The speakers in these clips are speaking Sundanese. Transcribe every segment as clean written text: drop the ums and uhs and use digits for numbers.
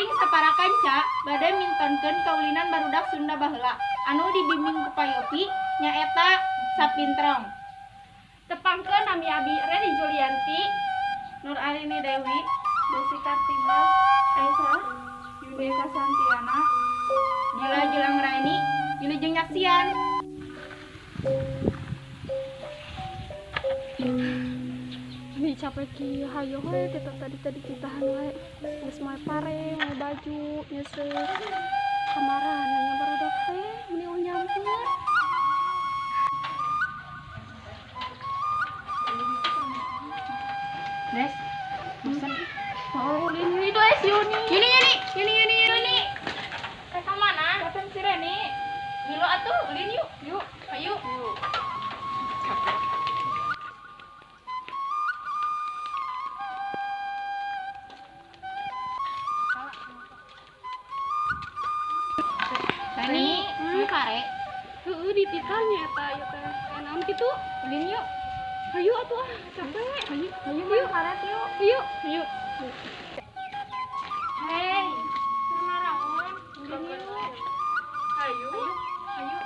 Kuring sapara kanca bade mintonkeun kaulinan barudak Sunda baheula anu dibimbing ku Pak Yopi, nyaeta Sapintrong. Tepangkeun, nami abi Reni Julianti, Nur Arini Dewi, Desi Kartima, Aisyah, Yuneka Santiana, Gila Gilang Raini, Wilujeng nyaksian. Ini capek ki, hayo we kita tadi tadi titahan wae. Geus moe pare, moe baju, nyeuseuh. Kamaran nanya barudak teh, meni eueuh nyamper. Des, bosan ih. Oh, ulin itu es Yuni. Yuni, Yuni, Yuni, Yuni, Yuni. Ka mana? Kapan si Reni? Milu atuh, ulin yuk. Yuk. Ayo. Yuk. Reni, hmm. Pare. Heeh, dititahnya eta ieu teh. Eh, naon kitu? Ulin yuk. Hayu atuh ah, capek. Ayo, ayo Yuk. karet yuk. Yuk, yuk. Hei, naraon? Ulin yuk. Hayu. Ayo.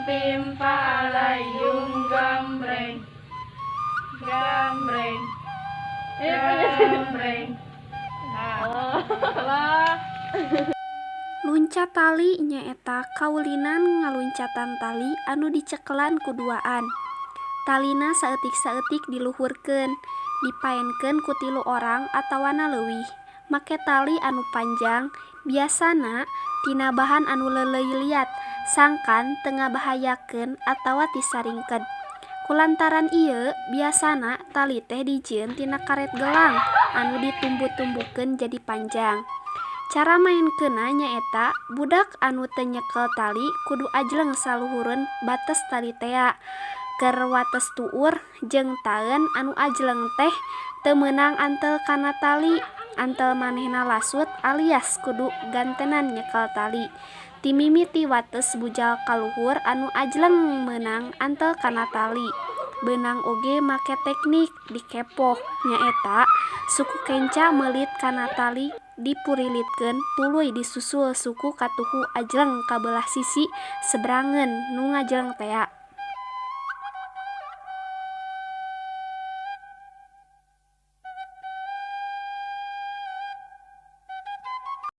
Pimpalayung gambreng, gambreng, Eh, gambreng. Alah. Luncat tali nyaeta kaulinan ngaluncatan tali anu dicekelan ku duaan. Talina saeutik-saeutik diluhurkeun, dipaenkeun ku tilu orang atawana leuwih. Make tali anu panjang, biasana tina bahan anu leuleuy liat, sangkan teu ngabahayakeun atawa tisaringked. Kulantaran ieu, biasana tali teh dijieun tina karet gelang anu ditumbu-tumbukeun jadi panjang. Cara maenkeunna nyaeta budak anu teu nyekel tali kudu ajleng saluhureun bates tali tea. Keur wates tuur jeung taeun anu ajleng teh teu meunang antel kana tali, antel manehna lasut alias kudu gantenan nyekel tali. Ti mimiti wates bujal ka luhur anu ajleng meunang antel kana tali. Beunang oge make teknik dikepoh, nyaeta suku kenca meulit kana tali dipurilitkeun tuluy disusul suku katuhu ajleng ka beulah sisi sebrangeun nu ngajleng tea.